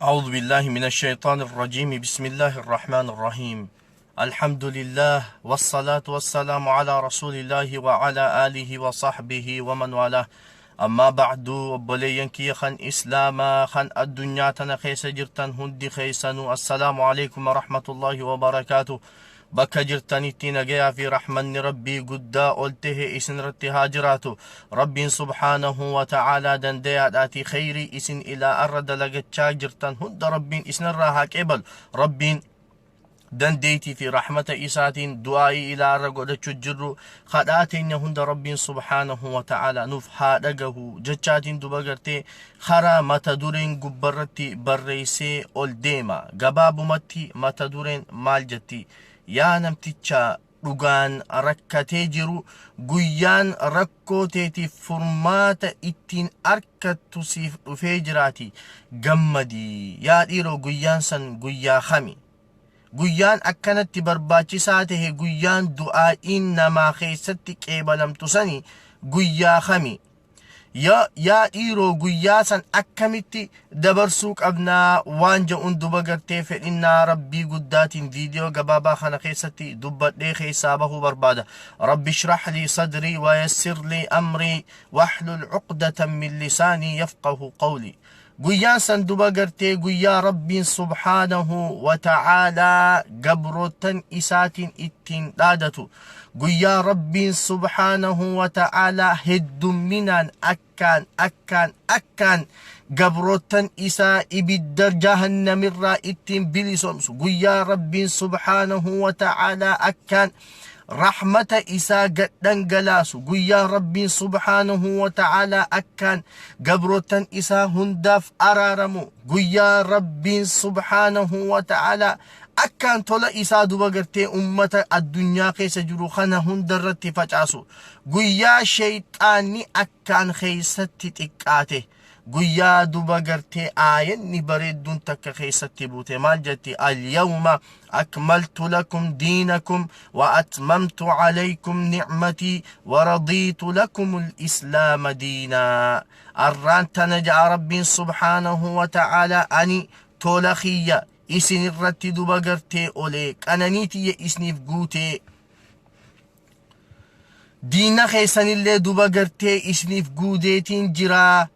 أعوذ بالله من الشيطان الرجيم. بسم الله الرحمن الرحيم. الحمد لله والصلاة والسلام على رسول الله وعلى آله وصحبه ومن والاه. أما بعد، obboleeyyan kiyya kan islaamaa kan addunyaa tana keessa jirtan hundi keessanuu، السلام عليكم ورحمة الله وبركاته. Bakka jirtanitti nagayaa fi rahmanni Rabbii guddaa ol tahe isinirratti haa jiraatu. Rabbiin سبحانه وتعالى dandayaadhaati khayrii isin ilaa arra dalagachaa jirtan hunda Rabbiin isinirraa haa qeebalu. Rabbiin dandeeytii fi rahmata isaatiin du'aa'ii ilaa irra godhachuu jirru, kadhaa teenya hunda Rabbiin سبحانه وتعالى nuuf haa dhagahu jechaatiin, duba gartee karaa mata dureen gubbarratti barreessee ol deema. Gabaabumatti mata dureen maal jetti? Yaa namticha dhugaan rakkatee jiru, guyyaan rakkoo teetiif furmaata ittiin arkattu siif dhufee jiraati, gammadii. Yaa dhiiroo, guyyaan san guyyaa kami? Guyyaan akkanatti barbaachisaa tahe, guyyaan du'aa'iin namaa keessatti qeebalamtu sani guyyaa kami? Yaa dhiiroo, guyyaa san akkamitti dabarsuu qabnaa waan je'uun duba gartee fedhinnaa Rabbii guddaatiin viidiyoo gabaabaa kana keessatti dubbadhee keessaa bahuu barbaada. رب اشرح لي صدري ويسر لي أمري واحلل عقدة من لساني يفقهوا قولي. Guyyaan san duba gartee guyyaa Rabbiin سبحانه وتعالى gabrootan isaatiin ittiin dhaadatu, guyyaa Rabbiin سبحانه وتعالى heddumminaan akkaan akkaan akkaan gabrootan isaa ibidda jahannamirraa ittiin bilisomsu, guyyaa Rabbiin سبحانه وتعالى akkaan rahmata isaa gadhangalaasu, guyyaa Rabbiin سبحانه وتعالى akkaan gabrootan isaa hundaaf araaramu, guyyaa Rabbiin سبحانه وتعالى akkaan tola isaa duba gartee ummata addunyaa keessa jiru kana hunda irratti facaasu, guyyaa sheyxaanni akkaan keessatti xiqqaate, guyyaa duba gartee aayanni bareedduun takka keessatti buute. Maal jetti? اليوم أكملت لكم دينكم وأتممت عليكم نعمتي ورضيت لكم الإسلام دينا. Arraan tana ja'a Rabbiin سبحانه وتعالى, ani tola kiyya isin irratti duba gartee olee, qananiitiyya isiniif guutee, diina keessanillee duba gartee isiniif guudeetiin jiraa.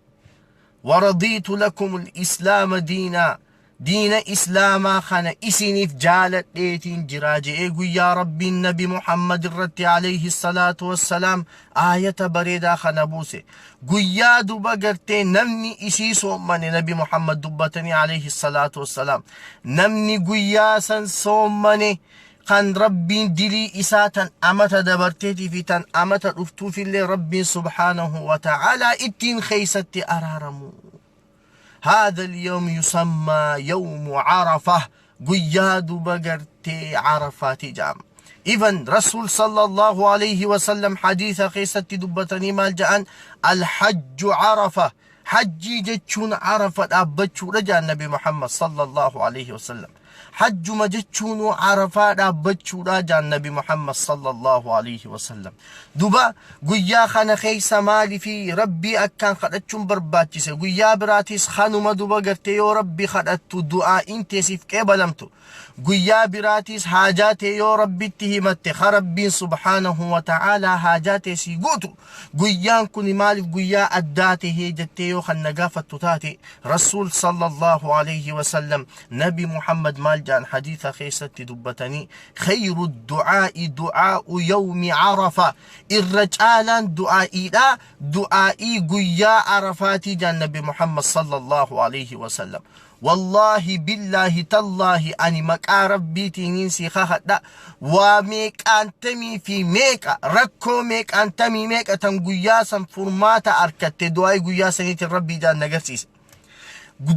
ورضيت لكم الإسلام دينا, diina islaamaa kana isiniif jaaladheetiin jiraa je'ee, guyyaa Rabbiin Nabi Muhammad irratti عليه الصلاة والسلام aayata bareedaa kana buuse, guyyaa duba gartee namni isii soommane, Nabi Muhammad dubbatanii عليه الصلاة والسلام, namni guyyaa san soommane kan Rabbiin dilii isaa tan amata dabarteetii fi tan amata dhuftuufillee Rabbiin سبحانه وتعالى ittiin keeysatti araaramu. هذا اليوم يسمى يوم عرفة. Guyyaa duba gartee Carafaati jedhama. Even Rasul صلى الله عليه وسلم hadiisa keessatti dubbatanii maal jedhan? الحج عرفة. Hajjii jechuun Carafa dhaabbachuudha jedhan Nabi Muhammad صلى الله عليه وسلم. Hajjuma jechuun Carafaa dhaabbachuudha jedhan Nabi Muhammad صلى الله عليه وسلم. Duba guyyaa kana keessa maalifi Rabbii akkaan kadhachuun barbaachise? Guyyaa biraatis kanuma duba gartee yoo Rabbi kadhattu du'aa'iin teessiif qeebalamtu, guyyaa biraatis haajaa tee yoo Rabbitti himatte ka Rabbiin سبحانه وتعالى haajaa tee sii guutu, guyyaan kun maaliif guyyaa addaa tahee jettee yoo kan na gaafattu taate, Rasuul صلى الله عليه وسلم, Nabi Muhammad maal jedhan hadiisa keessatti dubbatanii? خير الدعاء دعاء يوم عرفة. Irra caalaan du'aa'iidha du'aa'ii guyyaa Arafaatii jedhan Nabi Muhammad صلى الله عليه وسلم. والله بالله تالله, ani maqaa Rabbiitiinin si kakadha, waa meeqaantamii fi meeqa, rakkoo meeqaantamii meeqa tan guyyaa san furmaata arkatte du'aa'ii guyyaa saniitiin Rabbii jaan nagarsiise.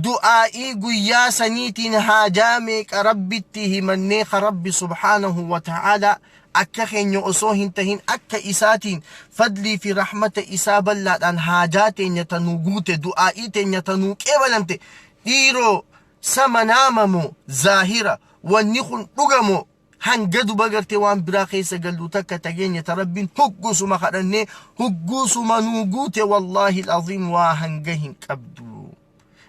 Du'aa'ii guyyaa saniitiin haajaa meeqa Rabbitti himannee ka Rabbi سبحانه وتعالى akka keenya osoo hin tahin akka isaatiin fadlii fi rahmata isaa bal'aadhaan haajaa teenya tanuu guute, du'aa'ii teenya tanuu qeebalamte. Dhiiroo, sama naamamoo zaahira wanni kun dhugamoo hanga duba gartee waan biraa keessa gallu takka tageenya ta Rabbiin hugguusuma kadhannee hugguusuma nuu guute, والله العظيم, waa hanga hin qabdu.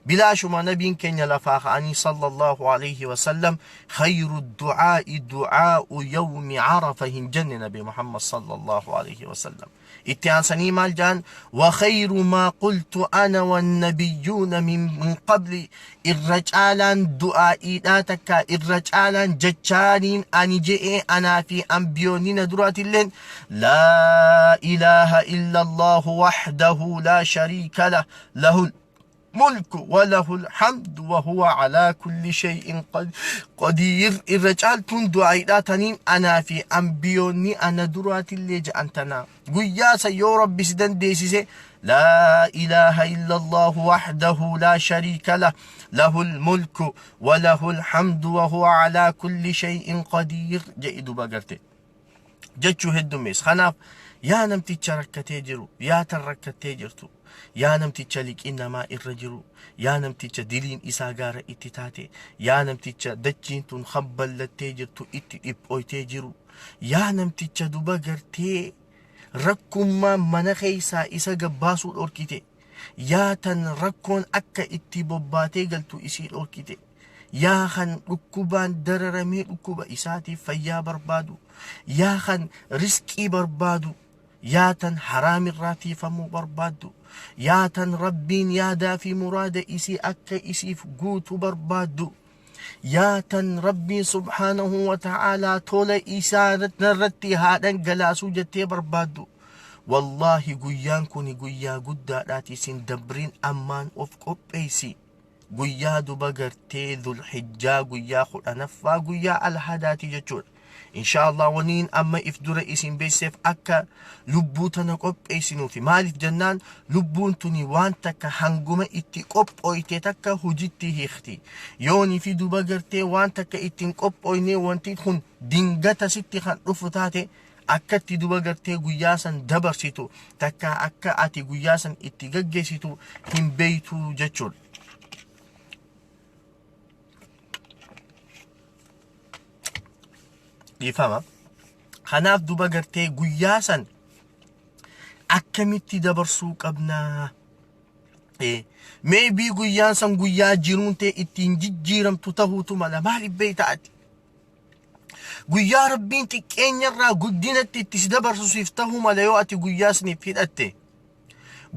Bilaashuma nabiin keenya lafaa ka'anii sallallahu alayhi wasallam khayru du'aa'i du'aa'u yawmi Arafa hin jenne Nabi Muhammad sallallahu alayhi wasallam. Itti aansanii maal ja'an? Wa khayru maa qultu ana wannabiyyuuna min qabli, irra caalaan du'aa'iidhaa takka irra caalaan jechaaniin ani je'ee anaa fi ambiyoonni na duraatilleen laa ilaaha illa Allahu wahdahu laa shariika lah lahul mulku wa lahul hamdu wa huwa alaa kulli shay'in qadiir. Irra caaltuun du'aa'iidhaa taniin anaa fi ambiyoonni ana duraatillee ja'an tanaa. Guyyaa san yoo Rabbi si dandeessise laa ilaaha illa Allahu wahdahu laa shariika lah lahul mulku wa lahul hamdu wa huwa alaa kulli shay'in qadiir jedhi duba garte jechuu heddummeessa. Kanaaf yaa namticha rakkatee jiru, yaa tan rakkattee jirtu, yaa namticha liqiin namaa irra jiru, yaa namticha diliin isaa gaara itti taate, yaa namticha dachiin tun habballattee jirtu itti dhiphooytee jiru, yaa namticha duba gartee rakkummaan mana keessaa isa gabbaasuu dhorkite, yaa tan rakkoon akka itti bobbaatee galtu isii dhorkite, yaa kan dhukkubaan dararamee dhukkuba isaatiif fayyaa barbaadu, yaa kan risqii barbaadu, yaa tan haraamirraa tiifamuu barbaaddu, yaa tan Rabbiin yaadaa fi muraada isii akka isiif guutu barbaaddu, yaa tan Rabbiin subhaanahu wa ta'aalaa tola isaa irratti haa dhangalaasuu jettee barbaaddu, wallaahi guyyaan kuni guyyaa guddaadhaati, isin dabrin, ammaan of qopheessi. Guyyaa duba gartee Dhulhijjaa guyyaa 10ffaa guyyaa alhadaati jechuudha. Insha Allah waniin amma if dura isin beeksiseef akka lubbuu tana qopheessinuufi. Maaliif jennaan lubbuun tuni waan takka hanguma itti qophooyte takka hojitti hiikti. Yoonii fi duba gartee waan takka ittiin qophooyne wanti kun dingata sitti kan dhufu taate, akkatti duba gartee guyyaa san dabarsitu takka akka ati guyyaa san itti gaggeessitu hin beeytu jechuudha. Dhiifama. Kanaaf duba gartee guyyaa san akkamitti dabarsuu qabnaa? Maybe guyyaan san guyyaa jiruun tee ittiin jijjiiramtu tahuutu mala. Maaliif beeyta ati? Guyyaa Rabbiin xiqqeenyarraa guddinatti itti si dabarsu siif tahuu mala yoo ati guyyaa saniif hidhatte.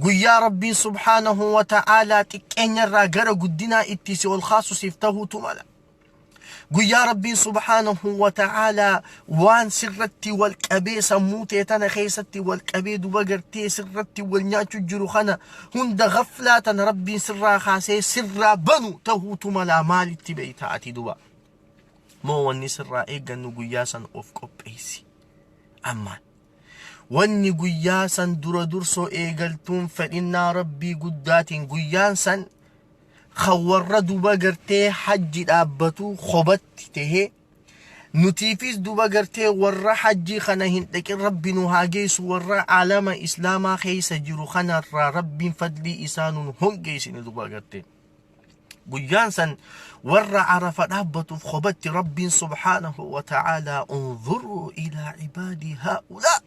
Guyyaa Rabbiin subhaanahu wa ta'aalaa xiqqeenyarraa gara guddinaa itti si ol kaasu siif tahuutu mala. Guyyaa Rabbiin subhaanahu wa ta'aalaa waan sirratti wal qabee sammuu tee tana keessatti wal qabee duba gartee sirratti wal nyaachuu jiru kana hunda gaflaa tana Rabbiin sirraa kaasee sirraa banu tahuutu mala. Maalitti beeyta ati duba? Moo wanni sirraa eeggannu guyyaa san of qopheessi. Ammaan. Wanni guyyaa san dura dursoo eegaltuun fedhinnaa Rabbii guddaatiin guyyaan san kan warra duba gartee hajji dhaabbatu kobatti tahee, nutiifis duba gartee warra hajji kana hin dhaqin Rabbi nu haa geessu, warra alama islaamaa keessa jiru kanarraa Rabbiin fadlii isaa nun hongeessine duba gartee. Guyyaan san warra Arafa dhaabbatuuf kobatti Rabbiin subhaanahu wa ta'aalaa unzuruu ilaa ibaadii haa'ulaa,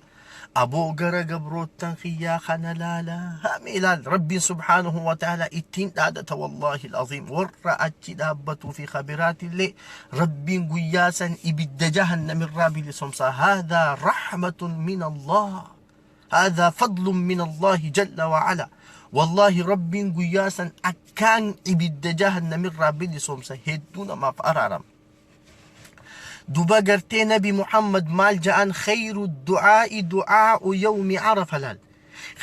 aboo gara gabroottan kiyyaa kana laalaa hami ilaal. Rabbiin subhaanahu wa ta'aalaa ittiin dhaadata, wallaahi al'aziim, warra achi dhaabbatuu fi kabiraatillee Rabbiin guyyaa san ibidda jahannamirraa bilisomsa. Haadhaa rahmatun min Allah, haadhaa fadlun min Allahi jalla wa ala. Wallaahi Rabbiin guyyaa san akkaan ibidda jahannamirraa bilisomsa, hedduu namaaf araarama. Duba gartee Nabi Muhammad maal ja'an? Khayru du'aa'i du'aa'u yawmi Arafa. Laal,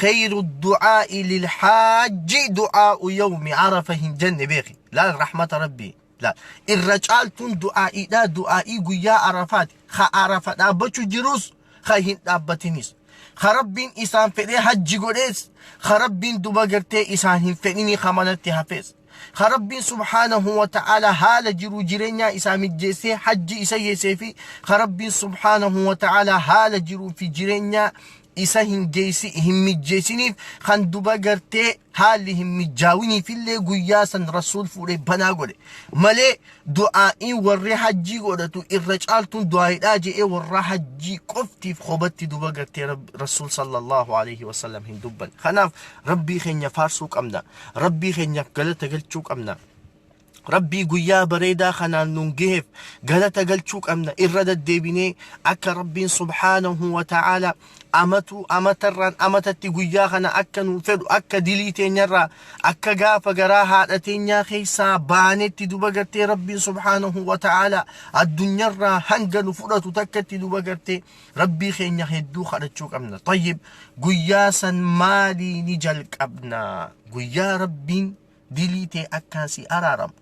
khayru du'aa'i lilhaajji du'aa'u yawmi Arafa hin jenne beeki. Laal rahmata Rabbii, laal, irra caaltuun du'aa'iidha du'aa'ii guyyaa Arafaati. Ka Arafa dhaabbachuu jirus, ka hin dhaabbatinis, ka Rabbiin isaan fedhee hajji godhees, ka Rabbiin duba gartee isaan hin fedhinii ka manatti hafees, ka Rabbiin subhaanahu wa ta'ala haala jiruu jireenyaa isaa mijjeessee hajji isa geessee fi ka Rabbiin subhaanahu wa ta'ala haala jiruu fi jireenyaa isa hin geessi hin mijjeessiniif, kan duba gartee haalli hin mijjaawiniifillee guyyaa san Rasuul fuudhee banaa godhe malee, du'aa'iin warri hajjii godhatu irra caaltuun du'aa'iidhaa je'ee warra hajjii qoftiif khobatti duba gartee Rasuul sallallahu alaihi wasallam hin dubbanne. Kanaaf Rabbii keenya faarsuu qabna, Rabbii keenyaaf galata galchuu qabna. Rabbii guyyaa bareedaa kanaan nun gaheef galata galchuu qabna. Irra deddeebinee akka Rabbiin subhaanahu wa ta'aala amatu amatarraan amatatti guyyaa kana akka nu fedhu, akka dilii teenyarraa akka gaafa garaa haadha teenyaa keessaa baanetti duba gartee Rabbiin subhaanahu wa ta'aala addunyaarraa hanga nu fudhatu takkatti duba gartee Rabbii keenya hedduu kadhachuu qabna. Tayyib, guyyaa san maalii ni jalqabna? Guyyaa Rabbiin dilii tee akkaan si araaramu,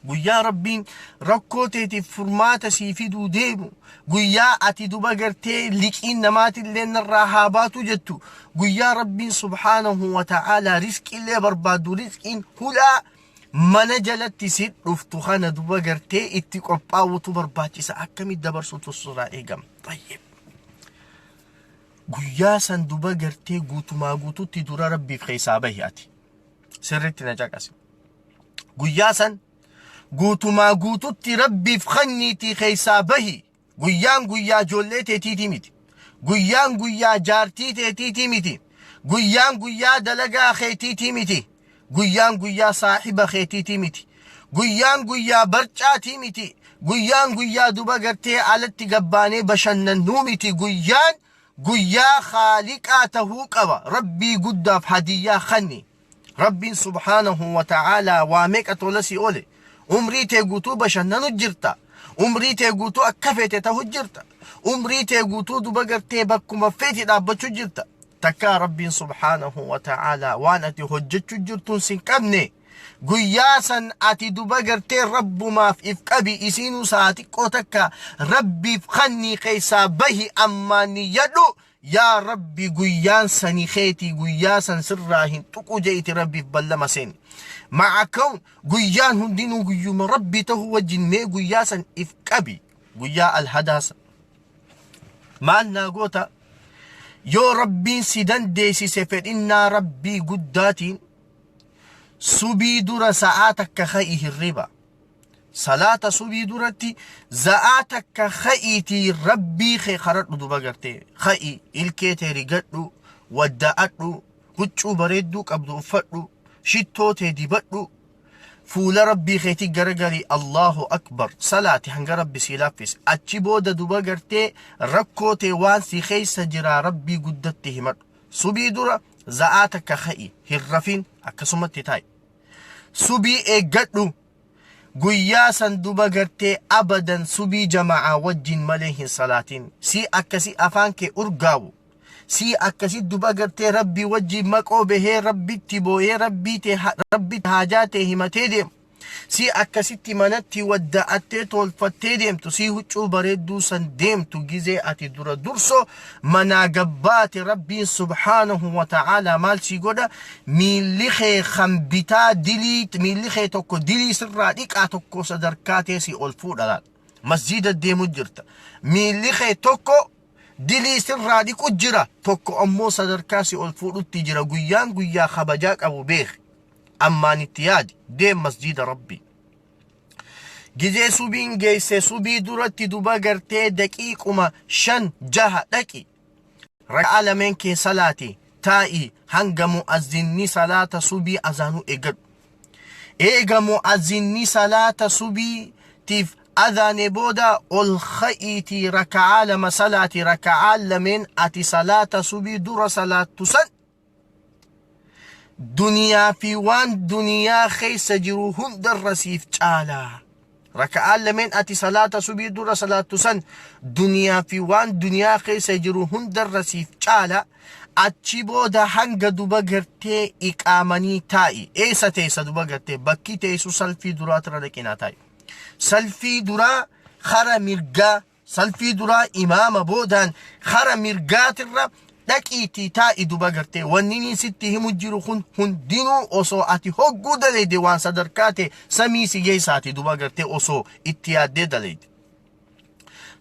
guyyaa Rabbiin rakkoo teetiif furmaata sii fiduu deemu, guyyaa ati duba gartee liqiin namaatillee narraa haa baatu jettu, guyyaa Rabbiin subhaanahu wa ta'aalaa rizqiillee barbaaddu, rizqiin hulaa mana jalatti si dhuftu kana duba gartee itti qophaa'uutu barbaachisa. Akkamitti dabarsuutu sirraa eegama? Tayyib, guyyaa san duba gartee guutumaa guututti dura Rabbiif keessaa bahi. Ati sirriitti na caqasi. Guyyaa san guutumaa guututti Rabbiif kanniitii keessaa bahi. Guyyaan guyyaa ijoollee teetiitii miti, guyyaan guyyaa jaartii teetiitii miti, guyyaan guyyaa dalagaa keetiitii miti, guyyaan guyyaa saahiba keetiitii miti, guyyaan guyyaa barcaatii miti, guyyaan guyyaa duba gartee alatti gabbaanee bashannannuu miti. Guyyaan guyyaa Khaaliqaa tahuu qaba. Rabbii guddaaf hadiyyaa kanni. Rabbiin subhaanahu wa ta'aalaa waa meeqa tola si oole. Umrii tee guutuu bashannanu jirta, umrii tee guutuu akka feete tahu jirta, umrii tee guutuu duba gartee bakkuma feete dhaabbachuu jirta. Takkaa Rabbiin subhaanahu wa ta'aalaa waan ati hojjechuu jirtuun sin qabne. Guyyaa san ati duba gartee Rabbumaaf if qabi. Isiinuu sa'a xiqqoo takka Rabbiif kannii keessaa bahi. Ammaan niyyadhu, yaa Rabbi, guyyaan sani keetii, guyyaa san sirraa hin tuqu je'iti Rabbiif ballama seeni. Ma'a kawn guyyaan hundinuu guyyuma Rabbi ta'uu wajjin, mee guyyaa san if qabi. Guyyaa alhadaa san maal naa goota? Yoo Rabbiin si dandeessise, fedhinnaa Rabbii guddaatiin subii dura sa'aa takka ka'i hirriba. Salaata subii duratti za'aa takka ka'iitii Rabbii kee kadhadhu. Duba gartee ka'i, ilkee tee rigadhu, wadda'adhu, huccuu bareedduu qabdu uffadhu, shittoo tee dibadhu, fuula Rabbii keetii garagarii Allahu akbar salaati hanga Rabbi sii laaffise. Achi booda duba gartee rakkoo tee waan si keessa jiraa Rabbii guddatti himadhu. Subii dura za'aa takka ka'i, hin rafin, akkasumatti taa'i, subii eeggadhu. Guyyaa san duba gartee abadan subii jama'aa wajjin malee hin salaatin. Sii akkasi afaan kee urgaawu, sii akkasi duba gartee Rabbii wajjin maqoo bahee, Rabbitti booyee, Rabbii tee, Rabbitti haajaa tee himatee deemu, sii akkasitti manatti wadda'attee tolfattee deemtu, sii huccuu bareedduu san deemtu, gizee ati dura durso manaa gabbaate Rabbiin subhaanahu wa ta'aalaa maal sii godha? Miilli kee kan bitaa dilii, miilli kee tokko dilii sirraa dhiqaa, tokko sadarkaa tee si ol fuudha. Laal, masjiida deemu jirta, miilli kee tokko dilii sirraa dhiqu jira, tokko ammoo sadarkaa si ol fuudhutti jira. Guyyaan guyyaa kabajaa qabu beeki. Ammaan itti yaadi, deem masjiida Rabbii. Gizee subiin geesse, subii duratti duba gartee daqiiquma 5, 6 dhaqi, raka'aa lameen kee salaati, taa'i hanga mu'azzinni salaata subii azaanuu eeggadhu. Eega mu'azzinni salaata subiitiif azaane booda ol ka'iitii raka'aa lama salaati. Raka'aa lameen ati salaata subii dura salaattu san duniyaa fi waan duniyaa keessa jiru hundarra siif caalaa. Raka'aan lameen ati salaata subii dura salaattu san duniyaa fi waan duniyaa keessa jiru hundarra siif caala. Achi booda hanga duba gartee iqaamanii taa'i. Eessa teessa duba gartee? Bakki teessu salfii duraatirra dhaqinaa taa'i. Salfii duraa kara mirgaa, salfii duraa imaama boodaan kara mirgaatirra dhaqiitii taa'i duba gartee. Wanni inni sitti himu jiru kun hundinuu osoo ati hogguu dalayde waan sadarkaa ta'e samii si geessaati duba gartee osoo itti yaaddee dalayde.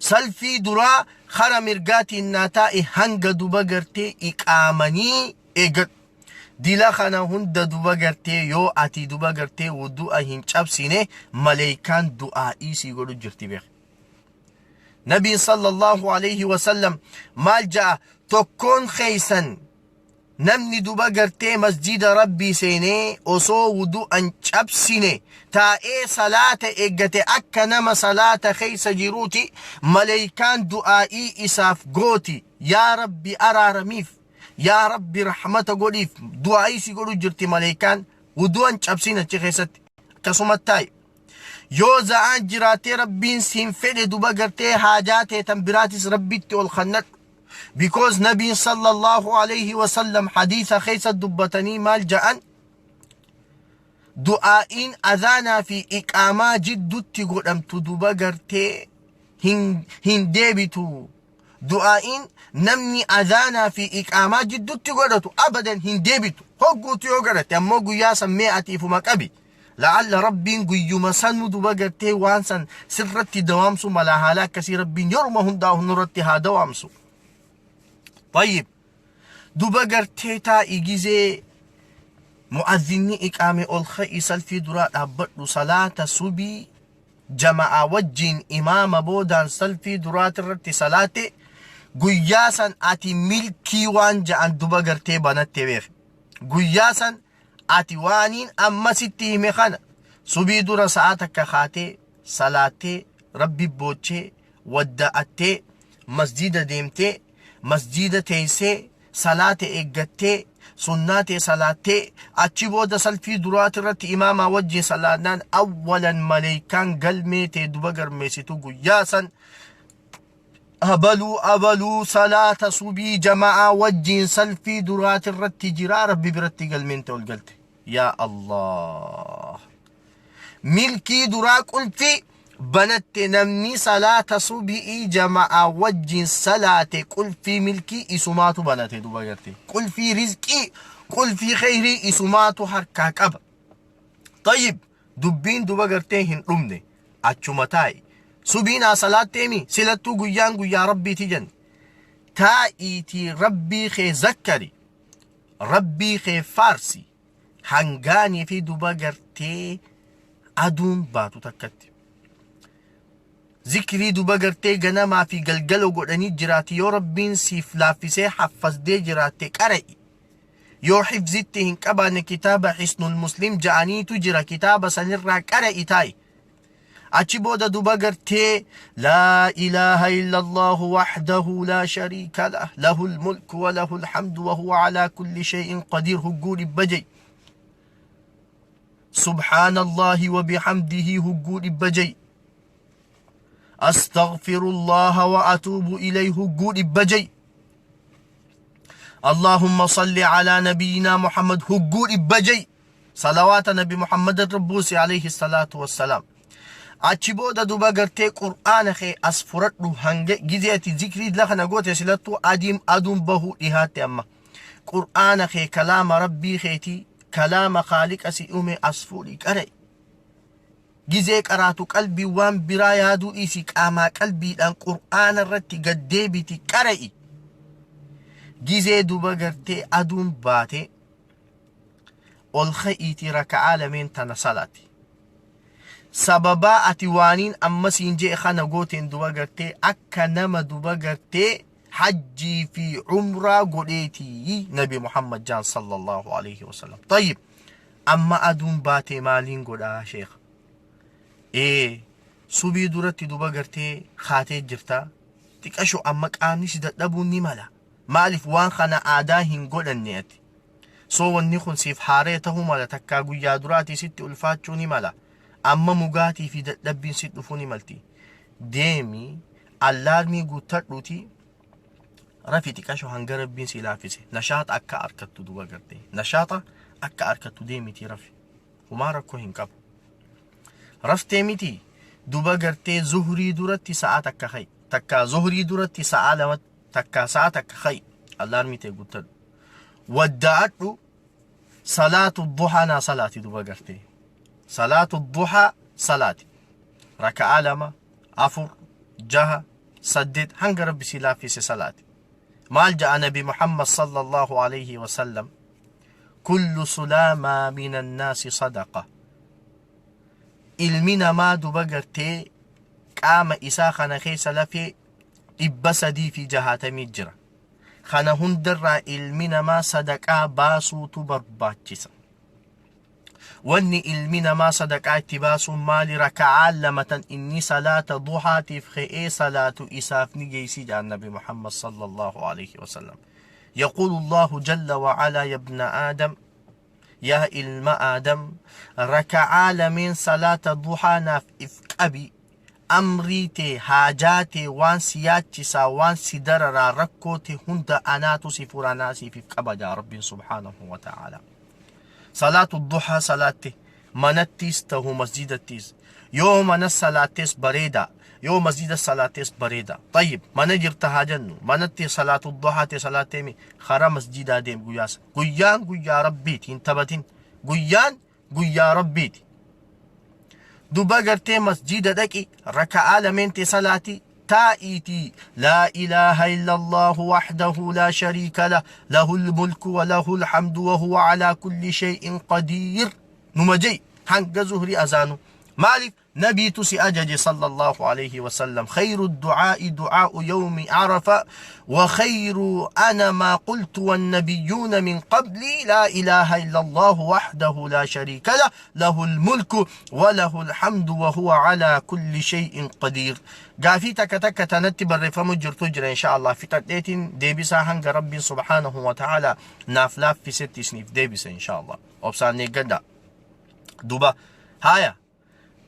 Salfii duraa kara mirgaatiin naa taa'i hanga duba gartee iqaamanii eeggadhu. Dila kana hunda duba gartee yoo ati duba gartee wudu'a hin cabsine maleeykaan du'aa'ii sii godhu jirti beek. Nabiin sallallahu alayhi wasallam maal ja'a tokkoon keeysan Namni duba gartee masjida Rabbii seenee osoo wudu'an cabsine taa'ee salaata eeggate akka nama salaata keessa jiruuti maleeykaan du'aa'ii isaaf gooti yaa Rabbi araaramiif yaa Rabbi rahmata godhiif du'aa'ii si godhu jirti maleeykaan wudu'an cabsin achi keessatti akkasuma taa'i. Yoo za'aan jiraattee Rabbiin siin fedhe duba gartee haajaa tee tan biraatis Rabbitti ol kannadhu. Because nabiin sallallahu alayhi wasallam hadiisa keessa dubbatanii maal ja'an du'aa'iin azaanaa fi iqaamaa jiddutti godhamtu duba gartee hin deebitu. Du'aa'iin namni azaanaa fi iqaamaa jiddutti godhatu abadan hin deebitu. Hogguutu yoo godhate ammoo guyyaa san mee ati ifuma qabi. La'alla Rabbiin guyyuma sanuu duba gartee waan san sirratti dawaamsu mala haala akkasii Rabbiin yeruma hundaa nurratti haa dawaamsu. Tayyib. Duba gartee taa'i gizee mu'azzinni iqaame ol ka'i salfii duraa dhaabbadhu salaata subii jama'aa wajjiin imaama boodaan salfii duraatirratti salaate guyyaa san ati milkii waan ja'an duba gartee banatte beek. Guyyaa san Ati waaniin amma sitti hime kana subii dura sa'a takka kaatee salaattee rabbi boochee wadda'attee masjiida deemtee masjiida teessee salaata eeggattee sunnaa tee salaattee achi booda salfii duraati irratti imaamaa wajjin salaannaan awwalan maleeykaan galmee tee duba garmeessitu guyyaa san Abaluu abaluu salaata subii jama'aa wajjiin salfii duraatirratti jiraa rabbi biratti galmeen ta'e ol galte. Yaa Allah. Milkii duraa qulfii banatte namni salaata subii jama'aa wajjiin salaate qulfii milkii isumaatu banate duba garte. Qulfii rizqii qulfii kheyrii isumaatu harkaa qaba. Tayyib dubbiin duba gartee hin dhumne. Achuma taa'i. Subii naa salaatteemi silattuu guyyaan guyyaa rabbiiti jenne. Taa'iitii rabbii kee zakkari. Rabbii kee faarsi. Hangaanii fi duba gartee aduun baatu takkatti. Zikrii duba gartee ganamaa fi galgala godhanii jiraati yoo rabbiin siif laaffisee haffasdee jiraatte qara'i. Yoo hifzitti hin qabaanne kitaaba Hisnul Muslim ja'aniitu jira kitaaba sanirraa qara'i taa'i. Achi booda duba gartee laa ilaaha illallahu wahdahu laa shariika lah lahul mulku wa lahul hamdu wa huwa alaa kulli shay'in qadiir hugguu dhibba ja'i. Subhaanallahi wa bihamdihi hugguu dhibba ja'i. Astaghfirullaha wa atuubu ilayhi hugguu dhibba ja'i. Allahumma salli alaa nabiyyinaa Muhammad hugguu dhibba ja'i. Salawaata nabi Muhammad irra buusi alayhi salaatu wassalaam. Achi booda duba gartee qur'aana kee as furadhu hanga gizee ati zikrii kana goote silattuu adiin aduun bahuu dhihaatte amma. Qur'aana kee kalaama rabbii keetii kalaama kaaliqa si uume as fuudhi qara'i. Gizee qaraatu qalbii waan biraa yaaduu dhiisi qaamaa qalbiidhaan qur'aana irratti gad deebiti qara'i. Gizee duba gartee aduun baate ol ka'iitii raka'aa lameen tana salaati. Sababaa ati waaniin amma siin je'e kana gooteen duba gartee akka nama duba gartee hajjii fi umraa godheetii nabi Muhammad jaan sallallahu alaihi wasallam. Tayyib amma aduun baatee maaliin godhaa sheekha? Ee subii duratti duba gartee kaatee jirta. Xiqasho amma qaamni si dadhabuun ni mala. Maaliif waan kana aadaa hin godhanne ati? So wanni kun siif haaree ta'uu mala takkaa guyyaa duraatii sitti ulfaachuu ni mala. Amma mugaatii fi dadhabbiin si dhufuu ni malti. Deemi allaarmii guuttadhuutii rafi xiqasho hanga rabbiin si laaffise. Nashaaxa akka arkattu duba gartee. Nashaaxa akka arkattu deemitii rafi. Humaa rakkoo hin qabu. Raftee miti duba gartee zuhrii duratti sa'a takka ka'i. Takkaa zuhrii duratti sa'a lama takkaa sa'a takka ka'i. Allaarmii tee guuttadhu. Wadda'adhu salaatu duhaa naa salaati duba gartee. Salaatu duhaa salaati. Raka'aa lama, afur, jaha, 8 hanga Rabbi si laaffise salaati. Maal ja'a Nabi Muhammad sallallahu alayhi wa sallam? Kullu sulaamaa min annaasi sadaqa. Ilmi namaa duba gartee qaama isaa kana keessa lafee 360 jira. Kana hundarraa ilmi namaa sadaqaa baasuutu barbaachisa. Wanni ilmi namaa sadaqaa itti baasuun maali? Raka'aan lama tan inni salaata duhaatiif ka'ee salaatu isaaf ni geessi jedhan Nabi Muhammad sallallahu alaihi wasallam. يقول الله جل وعلا يا ابن آدم yaa ilma Aadam raka'aa lameen salaata duhaa naaf if qabi amrii tee haajaa tee waan si yaachisaa waan si dararaa rakkoo tee hunda anaatu si fura naa siif if qaba jaa Rabbiin subhaanahu wa ta'ala. Salaatu duhaa salaatte manattiis tahu masjidattiis yoo mana salaattees bareeda yoo masjida salaattees bareeda. Tayyib mana jirta haa jennu manatti salaatu duhaa tee salaatteemi karaa masjidaa deem guyyaas guyyaan guyyaa Rabbiiti hin taphatin guyyaan guyyaa Rabbiiti. Duba gartee masjida dhaqi raka'aa lameen tee salaati taa'iitii laa ilaaha illallahu wahdahu laa shariika lah lahul mulku wa lahul hamdu wa huwa alaa kulli shay'in qadiir numa je'i hanga zuhri azaanu maaliif nabiitu si ajaje sallallahu alayhi wasallam khayru du'aa'i du'aa'u yawmi arafa wa khayru ana maa qultu wannabiyyuuna min qabli laa ilaaha illallahu wahdahu laa shariika lah lahul mulku wa lahul hamdu wa huwa alaa kulli shay'in qadiir. Gaafii takka takka tanatti barreeffamu jirtu jira insha Allah fixadheetiin deebisaa hanga Rabbiin subhaanahu wa ta'ala naaf laaffisetti isiniif deebisa insha Allah obsaan eeggadha. Duba haaya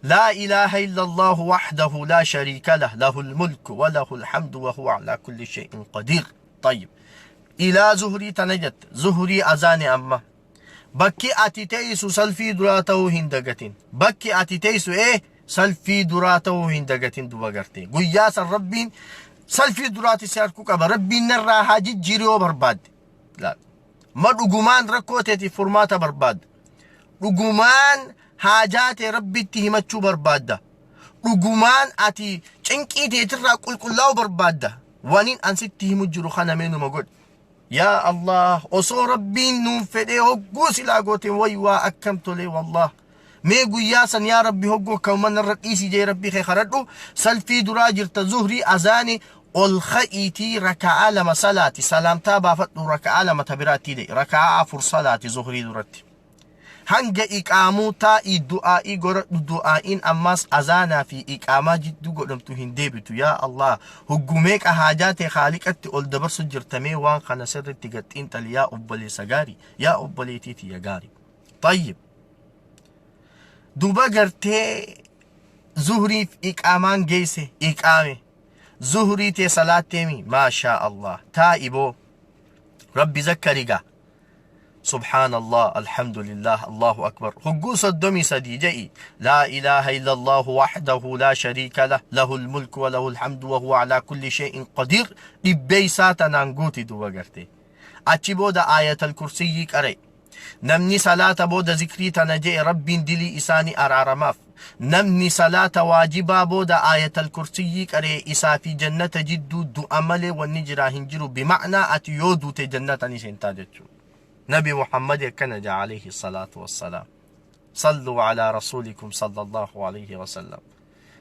لا إله إلا الله وحده لا شريك له له الملك وله الحمد وهو على كل شيء قدير. طيب إلى زهري تنجت زهري أزاني أما bakki ati teessu salfii duraa ta'uu hin dagatin. Bakki ati teessu salfii duraa ta'uu hin dagatin duba gartee. Guyyaa san Rabbiin salfii duraati si harkuu qaba. Rabbiin narraa haa jijjiiru yoo barbaadde. Laal. Ma dhugumaan rakkoo teetiif furmaata barbaadda. Dhugumaan haajaa tee Rabbitti himachuu barbaadda. Dhugumaan ati cinqii teetirraa qulqullaa'uu barbaadda. Waniin an sitti himu jiru kana mee numa godhi. Yaa Allah osoo Rabbiin nuun fedhee hogguu silaa goote way waa akkam tolee wallah. Mee guyyaa san yaa Rabbi hogguu akkanuma narra dhiisi jee Rabbii kee kadhadhu salfii duraa jirta zuhrii azaani ol ka'iitii raka'aa lama salaati salaamtaa baafadhu raka'aa lama ta biraattii de'i raka'aa afur salaati zuhrii duratti. Hanga iqaamuu taa'ii du'aa'ii goradhu du'aa'iin ammaas azaanaa fi iqaamaa jidduu godhamtu hin deebitu yaa Allah hoggu meeqa haajaa tee khaaliqatti ol dabarsu jirta mee waan kana sirritti gad xiinxali yaa obboleessa gaari yaa obboleetii tiyya gaari. Tayyib duba gartee zuhriif iqaamaan geesse iqaame zuhrii tee salaatteemi maashaa Allah taa'i boo rabbi zakkari gaa Subhaanallah Alhamdulillah Allahu Akbar hogguu 33 je'i Laa ilaaha illallahu wahdahu laa shariika lah lahul mulku wa lahul hamdu wa huwa alaa kulli shay'in qadiir dhibbeeysaa tanaan guuti duuba gartee achi booda aayatal kursiyyii qara'i namni salaata booda zikrii tana je'e Rabbiin dilii isaa ni araaramaaf namni salaata waajibaa booda aayatal kursiyyii qara'e isaa fi jannata jidduu du'a malee wanni jiraa hin jiru bima'naa ati yoo duute jannata ni seentaa jechuudha. Nabi Muhammad akkana ja'a alayhi salaatu wassalaam. Salluu alaa rasuulikum sallallahu alayhi wasallam.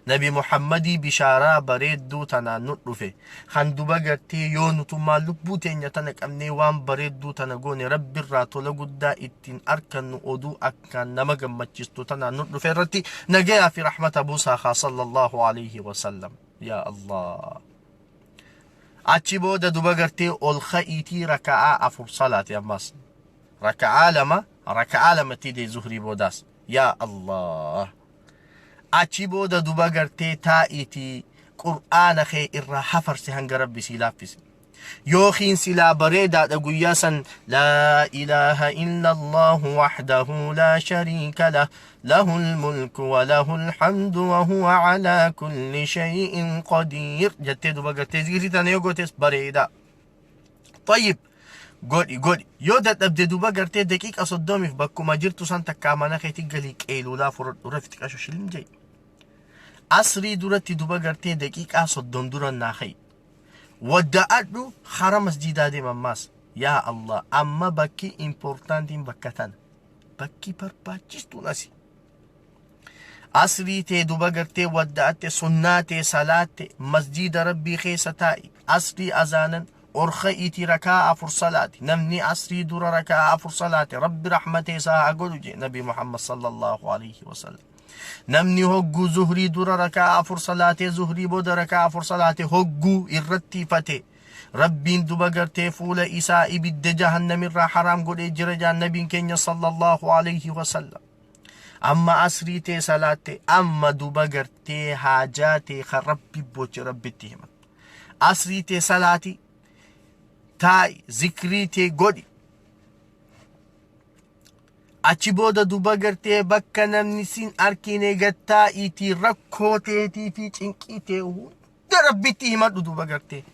Nabi Muhammadii bishaaraa bareedduu tanaan nu dhufe kan duba gartee yoo nutummaa lubbuu teenya tana qabnee waan bareedduu tana goone Rabbirraa tola guddaa ittiin arkannu oduu akkaan nama gammachiistu tanaan nu dhufe irratti nagayaa fi rahmata buusaa kaa sallallahu alayhi wasallam. Yaa Allah. Achi booda duba gartee ol ka'iitii raka'aa afur salaati ammas. Raka'aa lama raka'aa lamatti dee zuhrii boodaas. Yaa Allah. Achi booda duba gartee taa'iitii qur'aana kee irraa hafarsi hanga Rabbi sii laaffise. Yookiin silaa bareedaadha guyyaa san laa ilaaha illallahu wahdahu laa shariika lah lahul mulku wa lahul hamdu wa huwa alaa kulli shay'in qadiir jettee duba gartee zikrii tana yoo gootes bareedaa. Tayyib godhi godhi yoo dadhabde duba gartee daqiiqa 30f bakkuma jirtu san takkaa mana keetti galii qeeluulaa fudhadhu rafi xiqasho shilim jedhi. Asrii duratti duba gartee daqiiqaa 30 dura naa ka'i. Wadda'adhu, hara masjiidaa deema ammaas. Yaa Allah, amma bakki importantiin bakka tana. Bakki barbaachistuun asi. Asrii tee duba gartee wadda'atte, sunnaa tee salaatte, masjiida Rabbii keessa taa'i. Asrii azaanan orka'iitii rakaa 4 salaati. Namni asrii dura rakaa 4 salaate Rabbi rahmatee isaa haa godhu jee Nabi Muhammad sallallahu alaihi wasallam. Namni hogguu zuhrii dura rakaa 4 salaatee zuhrii booda rakaa 4 salaate hogguu irratti ifate Rabbiin duba gartee fuula isaa ibidda jahannamirraa haraam godhee jira jaan nabiin keenya sallallahu alaihi wasallam. Amma asrii tee salaatte, amma duba gartee haajaa tee kan Rabbi boche Rabbitti himattu. Asrii tee salaati, taa'i, zikrii tee godhi. Achi booda duba gartee bakka namni sin arkine gattaa'iitii rakkoo teetii fi cinqii tee hunda Rabbitti himadhu duba gartee.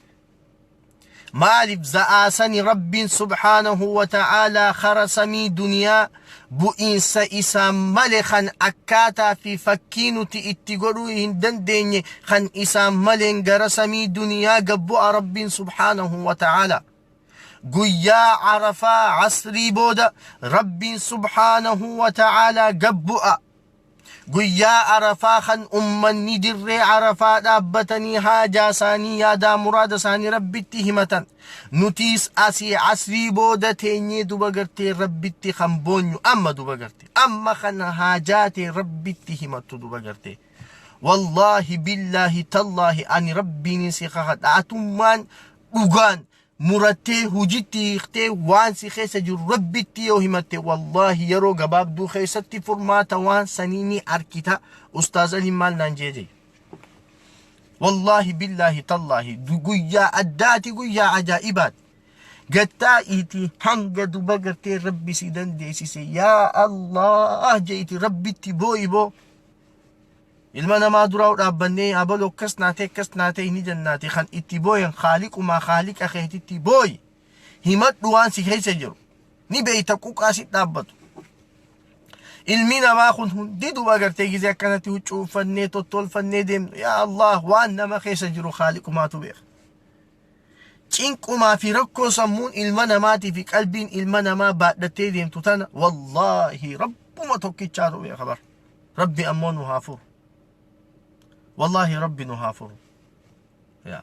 Maaliif za'aa sani Rabbiin subhaanahu wa ta'aalaa kara samii duniyaa bu'iinsa isaan male kan akkaataa fi fakkii nuti itti godhuu hin dandeenye kan isaan maleen gara samii duniyaa gad bu'a Rabbiin subhaanahu wa ta'aalaa. Guyyaa Arafaa asrii booda Rabbiin subhaanahu wa ta'aalaa gad bu'a. Guyyaa Arafaa kan ummanni dirree Arafaa dhaabbatanii haajaa isaanii yaadaa muraada isaanii Rabbitti himatan. Nutiis asii asrii booda teenyee duba gartee Rabbitti kan boonyu amma duba gartee. Amma kan haajaa tee Rabbitti himattu duba gartee. Wallaahi billaahi tallaahi ani Rabbiin si kakadha. Atummaan dhugaan murattee hujitti hiiktee waan si keessa jiru Rabbitti yoo himatte, wallaahi yeroo gabaabduu keessatti furmaata waan sanii ni arkita. Ustaaz Aliin maal naan jee jee. Wallaahi billaahi tallaahi guyyaa addaati, guyyaa ajaa'ibaati. Gattaa'iitii hanga duba gartee Rabbi si dandeessise yaa Allah jeeti Rabbitti boo'i boo. Ilma namaa duraa dhaabbannee abaloo akkas naatee akkas naatee ni jennaati, kan itti booyan haaliqumaa haaliqa keetitti booyi. Himadhu waan si keessa jiru. Ni beeyta quqaa si dhaabbatu. Ilmi namaa kun hundi duba gartee gizee akkanatti huccuu uffannee tottolfannee deemnu yaa Allah waan nama keessa jiru haaliqumaatu beeka. Cinqumaa fi rakkoo sammuun ilma namaatii fi qalbiin ilma namaa baadhattee deemtu tana wallaahi Rabbuma tokkichaatu beeka bar. Rabbi ammoo nu haa furu. Wallaahi Rabbi nu haa furu. Yaa.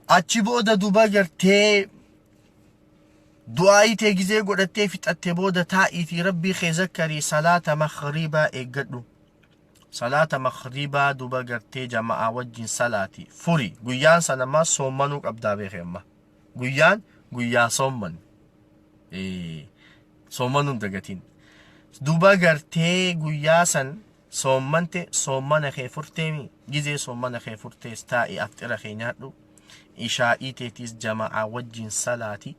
Achi booda duba gartee du'aayii tee gizee godhattee fixatte booda taa'iitii Rabbii kee zakkarii, salaata maghriibaa eeggadhu. Salaata maghriibaa duba gartee jama'aa wajjin salaati furi. Guyyaan sana ammaa soommanuu qabdaa beeke amma. Guyyaan guyyaa soomman. Soommanuu hin dagatin. Duba gartee guyyaa san soommante, soommana kee furteemi, gizee soommana kee furtees taa'i afxira kee nyaadhu. Ishaa'ii teetiis jama'aa wajjin salaati.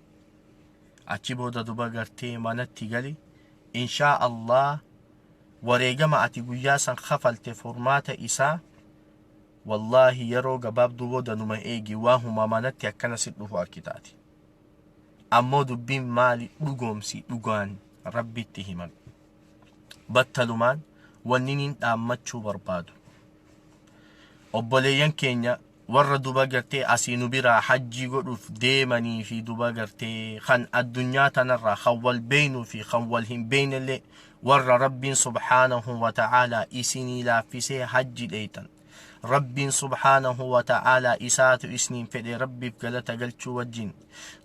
Achi booda duba gartee manatti gali. Inshaa Allah wareegama ati guyyaa san kafalte furmaata isaa wallaahi yeroo gabaabduu booda numa eegi, waahuma manatti akkana si dhufu arkitaati. Ammoo dubbiin maali, dhugoomsi, dhugaan Rabbitti himadhu. Battalumaan wanni nin dhaammachuu barbaadu. Obboleeyyan keenya warra duba gartee asii nu biraa hajjii godhuuf deemanii fi duba gartee kan addunyaa tanarraa kan wal beeynuu fi kan wal hin beeynellee, warra Rabbiin subhaanahu wa ta'aalaa isinii laaffisee hajji dheeytan. Rabbiin subhaanahu wa ta'aalaa isaatu isiniin fedhe, Rabbiif galata galchuu wajjin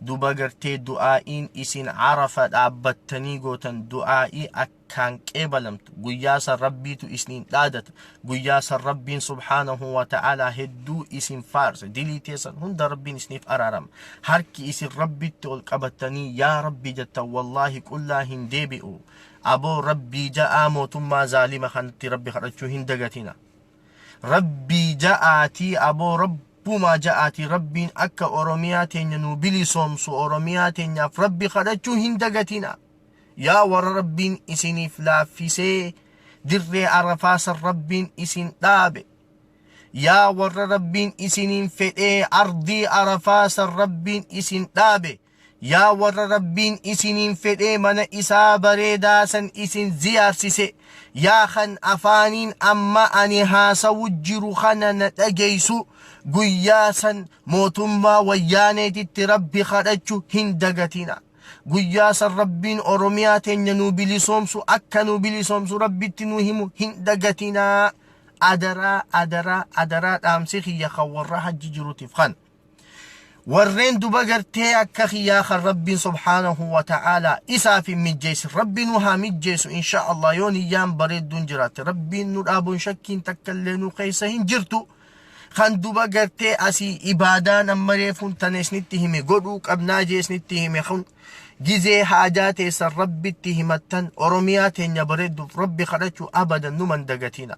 duba gartee du'aa'iin isin Arafa dhaabbattanii gootan du'aa'ii akkaan qeebalamtu. Guyyaa san Rabbiitu isiniin dhaadata. Guyyaa san Rabbiin subhaanahu wa ta'aalaa hedduu isin faarsa. Dilii teessan hunda Rabbiin isiniif araarama. Harki isin Rabbitti ol qabattanii yaa Rabbi jettan wallaahi qullaa hin deebi'u. Aboo Rabbii ja'aa mootummaa zaalima kanatti Rabbi kadhachuu hin dagatina. Rabbii ja'aatii, aboo Rabbumaa ja'aatii Rabbiin akka Oromiyaa teenya nu bilisoomsu Oromiyaa teenyaaf Rabbi kadhachuu hin dagatina. Yaa warra Rabbiin isiniif laaffisee dirree Arafaa san Rabbiin isin dhaabe. Yaa warra Rabbiin isiniin fedhee ardii Arafaa san Rabbiin isin dhaabe. Yaa warra Rabbiin isiniin fedhee mana isaa bareedaa san isin ziyaarsise. Yaa kan afaaniin amma ani haasawu jiru kana na dhageessu, guyyaa san mootummaa Wayyaaneetitti Rabbi kadhachu hin dagatina. Guyyaa san Rabbiin Oromiyaa teenya nu bilisoomsu, akka nu bilisoomsu Rabbitti nu himu hin dagatina. Adaraa, adaraa, adaraa, dhaamsi kiyya kan warra hajji jirutiif kana. Warreen duba gartee akka kiyyaa kan Rabbiin subhaanahu wa ta'aalaa isaaf hin mijjeessin, Rabbi nu haa mijjeessu insha Allah. Yoo niyyaan bareedduun jiraatte, Rabbiin nu dhaabuun shakkiin takka illee nu keessa hin jirtu. Kan duba gartee asii ibaadaan amma reefuun tana isinitti hime godhuu qabnaa jee isinitti hime kun, gizee haajaa teessan Rabbitti himattan, Oromiyaa teenya bareedduuf Rabbi kadhachuu abadan numan dagatina.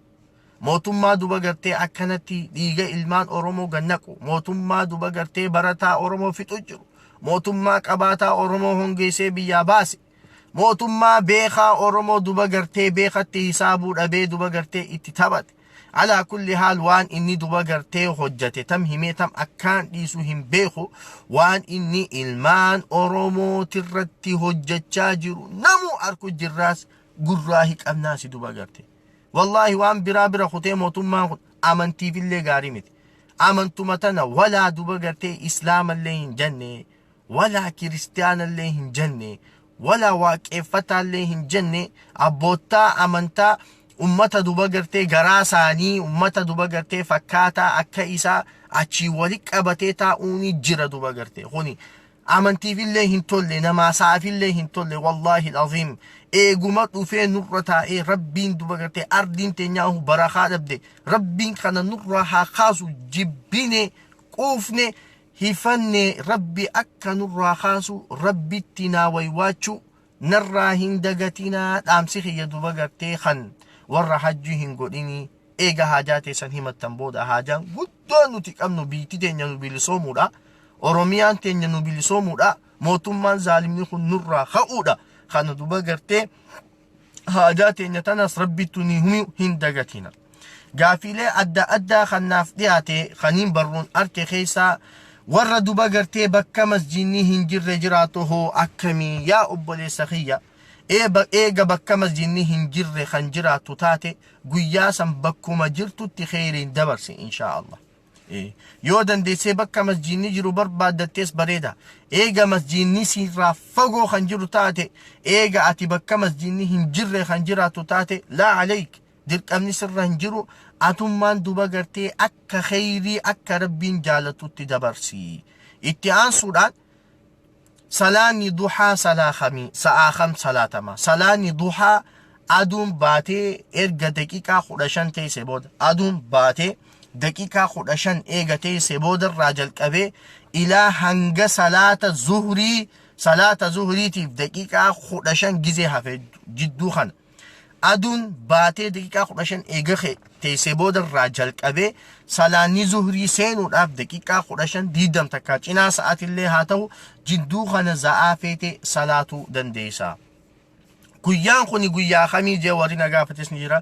Mootummaa duba gartee akkanatti dhiiga ilmaan Oromoo gannaqu, mootummaa duba gartee barataa Oromoo fixu jiru, mootummaa qabaataa Oromoo hongeessee biyyaa baase, mootummaa beekaa Oromoo duba gartee beekatti hisaabuu dhabee duba gartee itti taphate. Alaa kulli haal, waan inni duba gartee hojjate tam himee tam akkaan dhiisu hin beeku. Waan inni ilmaan Oromootirratti hojjachaa jiru namuu arku jirraas, gurraa hiqabnaasi duba gartee. Wallaahi, waan biraa bira kutee, mootummaan kun amantiifillee gaarii miti. Amantuma tana walaa duba gartee islaamallee hin jenne, walaa kiristiyaanallee hin jenne, walaa waaqeffataallee hin jenne. Abboottaa amantaa ummata duba gartee garaa isaanii ummata duba gartee fakkaataa akka isaa achii wali qabatee taa'uuni jira duba gartee. Kuni amantiifillee hin tolle, namaa sa'aafillee hin tolle. Wallaahi aziim, eeguma dhufee nurra taa'ee Rabbiin duba gartee ardiin teenyaahu barakaa dhabde. Rabbiin kana nurra haa kaasu. Jibbine, quufne, hifanne, Rabbi akka nurraa kaasu Rabbitti naa waywaachuu narraa hin dagatinaa. Dhaamsi kiyya duba gartee kan warra hajjii hin godhinii, eega haajaa teessan himattan booda, haajaan guddoo nuti qabnu biitti teenya nu bilisoomuudha, Oromiyaan teenya nu bilisoomuudha, mootummaan zaalimni kun nurraa ka'uudha. Kana duba gartee haajaa teenya tanas Rabbittu ni himu hin dagatina. Gaafiilee adda addaa kan naaf dhiyaate kaniin barruun arke keessaa, warra duba gartee bakka masjiinni hin jirre jiraatu hoo akkamii? Yaa obboleessa kiyya, eega bakka masjiinni hin jirre kan jiraattu taate, guyyaa san bakkuma jirtutti kheyriin dabarsi inshaa Allah. Yoo dandeessee bakka masjiinni jiru barbaaddattees bareeda. Eega masjiinni sirraa fagoo kan jiru taate, eega ati bakka masjiinni hin jirre kan jiraattu taate, laa aleyk, dirqamni sirra hin jiru. Atummaan duba gartee akka kheyrii akka Rabbiin jaalatutti dabarsi. Itti aansuudhaan, salaanni duhaa salaa kamii, sa'aa kam salaatama? Salaanni duhaa aduun baatee erga daqiiqaa 15 teesse booda, aduun baatee daqiiqaa 15 eega teesse boodarraa jalqabee ilaa hanga salaata zuhrii, salaata zuhriitiif daqiiqaa 15 gizee hafe jidduu kana. Aduun baatee daqiiqaa 15 eega teessee boodarraa jalqabee salaanni zuhrii seenuudhaaf daqiiqaa 15, 20 takkaa cinaa sa'aatillee haa ta'u, jidduu kana za'aa feete salaatuu dandeessa. Guyyaan kuni guyyaa kamii jee warri na gaafates ni jira.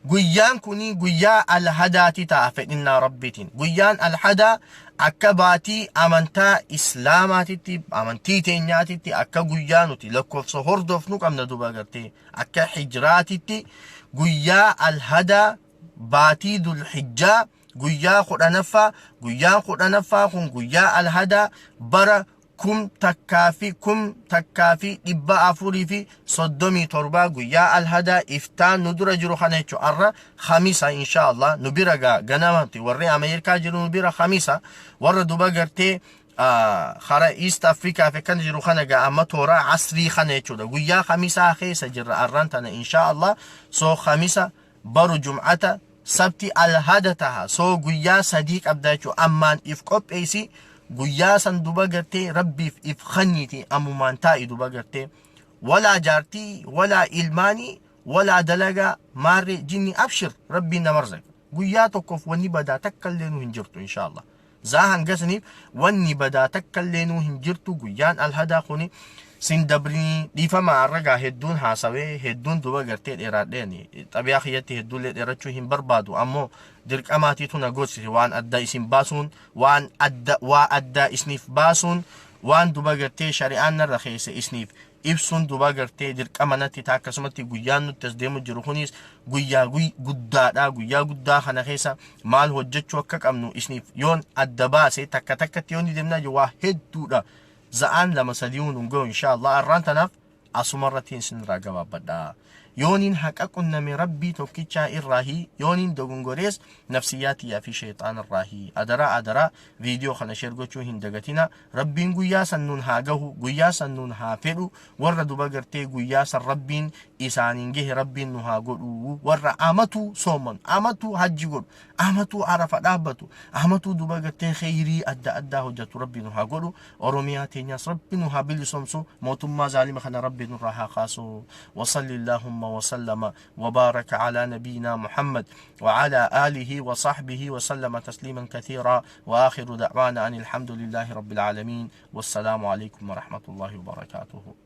Guyyaan kuni guyyaa alhadaati ta'a fedhinnaa Rabbiitiin. Guyyaan alhadaa akka baatii amantaa Islaamaatitti, amantii teenyaatitti, akka guyyaa nuti lakkoofsa hordofnu qabna duba gartee. Akka hijraatitti guyyaa alhadaa baatii Dulhijjaa guyyaa 10ffaa. Guyyaan 10ffaa kun guyyaa alhadaa bara 1437, guyyaa alhadaa iftaan nu dura jiru kana jechuudha. Har'a Khamiisa insha Allah nu bira ganamatti. Warri Ameerikaa jiru nu bira Khamiisa, warra duba gartee kara East Africa fi kan jiru kana gaa amma toora asrii kana jechuudha. Guyyaa Khamiisaa keessa jirra arraan tana insha Allah. So Khamiisa, baru Jum'ata, Sabti alhada taha. So guyyaa 3 qabda jechuudha. Ammaan if qopheessi, guyyaa san duba gartee Rabbiif if kanniiti, ammumaan taa'i duba gartee, walaa jaartii, walaa ilmaanii, walaa dalagaa maarree jinni, abshir, Rabbiin nama arzaqa. Guyyaa tokkoof wanni badaa takka illee nu hin jirtu insha Allah. Zaa hangasniif wanni badaa takka illee nu hin jirtu. Guyyaan alhadaa kuni sin dabrinii. Dhiifama, arragaa hedduun haasawee, hedduun duba gartee dheeraadheeni. Xabiyaa kiyyatti hedduullee dheerachuu hin barbaadu, ammoo dirqamaatiitu na gorsise. Waan adda isin baasuun, waan adda waa addaa isniif baasuun, waan duba gartee shari'aan narra keessa isniif Ibsuun duba gartee dirqama natti ta'a. Akkasumatti guyyaan nutti as deemu jiru kunis guyyaa guddaadha. Guyyaa guddaa kana keessa maal hojjechuu akka qabnu isiniif yoon adda baase, takka takkatti yoon deemnaa jiru, waa hedduudha. Za'aan lama sadii nun gahu inshaallah. Arraan tanaaf asuma irratti isinirraa gabaabbadha. Yooniin haqa qunname Rabbii tokkichaa irraahi, yooniin dogongorees nafsiyyaa tiyyaa fi sheexaan irraahi. Adaraa, adaraa, viidiyoo kana share gochuu hin dagatina. Rabbiin guyyaa san nuun haa gahu, guyyaa san nuun haa fedhu. Warra duba gartee guyyaa san Rabbiin isaaniin gahe Rabbiin nu haa godhu. Warra amatu sooman, amatu hajji godhu, amatu Arafa dhaabbatu, amatu duba gartee kheyrii adda addaa hojjetu Rabbi nu haa godhu. Oromiyaa teenyaas Rabbi nu haa bilisoomsu, mootummaa zaalima kana Rabbi nurraa haa kaasu. وصل اللهم وسلم وبارك على نبينا محمد وعلى آله وصحبه وسلم تسليما كثيرا، وآخر دعوانا أن الحمد لله رب العالمين، والسلام عليكم ورحمة الله وبركاته.